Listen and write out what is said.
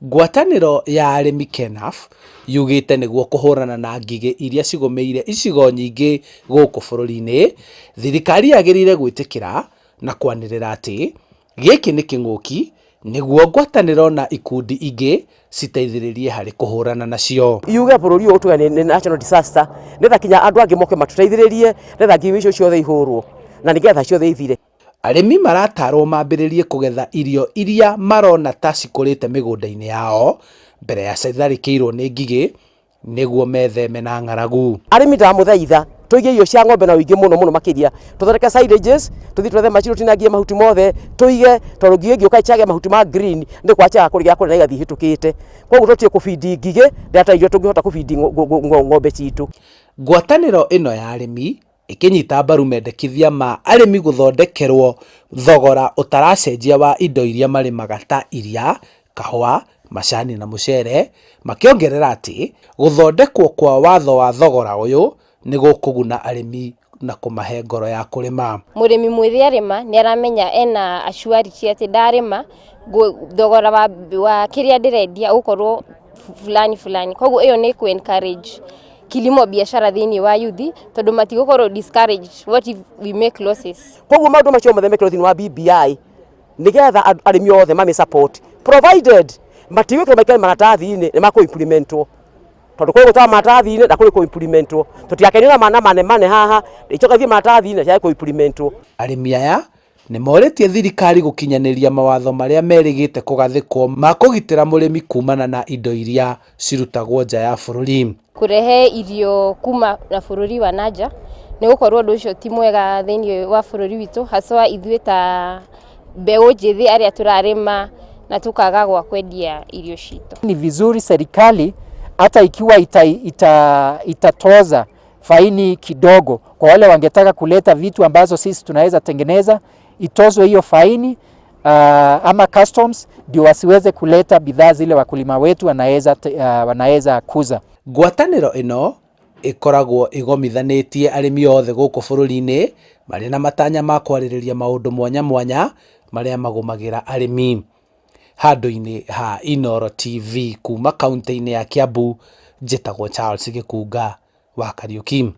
Ngwatanĩro ya arĩmi KENAF yugĩte nĩguo kũhũrana na ngigĩ iria cigũmĩire icigo nyingĩ gũkũ bũrũri-inĩ, thirikari yagĩrĩire gwĩtĩkĩra na kwanĩrĩra atĩ gĩkĩ nĩ kĩng'ũki nĩguo ngwatanĩro na ikundi ingĩ citeithĩrĩrie harĩ kũhũrana nacio. Yuge bũrũri ũyũ ũtuge nĩ national disaster, nĩgetha kinya andũ angĩ moke matũteithĩrĩrie, nĩgetha ngigĩ icio ciothe ihũrwo na nĩgetha ciothe ithire. Arĩmi maratarwo mambĩrĩrie kũgetha irio iria marona ta cikũrĩte mĩgũnda-inĩ yao mbere ya citharĩkĩirwo nĩ ngigĩ nĩguo metheme na ng'aragu. Arĩmi ndamũthaitha tũige irio cia ng'ombe na ũingĩ mũno mũno makĩria, tũthondeke silages, tũthiĩ twethe macini tũtinangie mahuti mothe tũige, tondũ ngigĩ ĩngĩũka ĩchage mahuti ma green nĩ kwaga ciagaga kũrĩa gĩa kũrĩa na igathiĩ ihĩtũkĩte. Koguo tũtige kũbindi ngigĩ ta irio tũngĩhota kũbindi ng'ombe citũ. Ngwatanĩro ĩno ya arĩmi ĩkĩnyita mbaru mendekithia ma arĩmi gũthondekerwo thogora ũtaracenjia wa indo iria marĩmaga ta iria, kahũa, macani na mũcere, makĩongerera atĩ gũthondekwo kwa watho wa thogora ũyũ nĩ gũkũguna arĩmi na kũmahe ngoro ya kũrĩma. Mũrĩmi mwĩthĩ arĩma nĩ aramenya ena assurity atĩ ndarĩma thogora wa kĩrĩa ndĩrendia ũgũkorwo fulani fulani, koguo ĩyo nĩ kũ encourage kilimo biashara thĩinĩ wa yuthi, tondũ matigũkorwo discouraged, what if we make losses. Koguo maũndũ macio mothe mekĩrwo thĩinĩ wa BBI nĩgetha arĩmi othe mami support, provided matigwĩkĩrwo maikare maratathi-inĩ, nĩ makũ implementwo, tondũ kũrĩ gũtwara maratathi-inĩ na kũrĩ kũ implementwo. Tũtigakenio na mana mane mane haha icoka ithiĩ maratathi-inĩ na ciage kũ implementwo. Arĩmi aya nĩ morĩtie thirikari gũkinyanĩria mawatho marĩa merĩgĩte kũgathĩkwo ma kũgitĩra mũrĩmi kumana na indo iria cirutagwo nja ya bũrũri. Kũrehe irio kuma na bũrũri wa nanja, nĩ gũkorwo ũndũ ũcio ti mwega thĩinĩ wa bũrũri witũ, haswa ithuĩ ta mbeũ njĩthĩ arĩa tũrarĩma na tũkaga gwa kwendia irio citũ. Ni vizuri serikali hata ikiwa itatoza faini kidogo kwa wale wangetaka kuleta vitu ambazo sisi tunaweza tengeneza, itozwe hiyo faini ama customs ndio wasiweze kuleta bidhaa zile wakulima wetu wanaweza kuza. Ngwatanĩro ĩno ĩkoragwo ĩgomithanĩtie arĩmi othe gũkũ bũrũri-inĩ marĩ na matanya ma kwarĩrĩria maũndũ mwanya mwanya marĩa magũmagĩra arĩmi. Handũ-inĩ ha Inooro TV kuma kaunti-inĩ ya Kiambu, njĩtagwo Charles Gĩkunga wa Kariuki.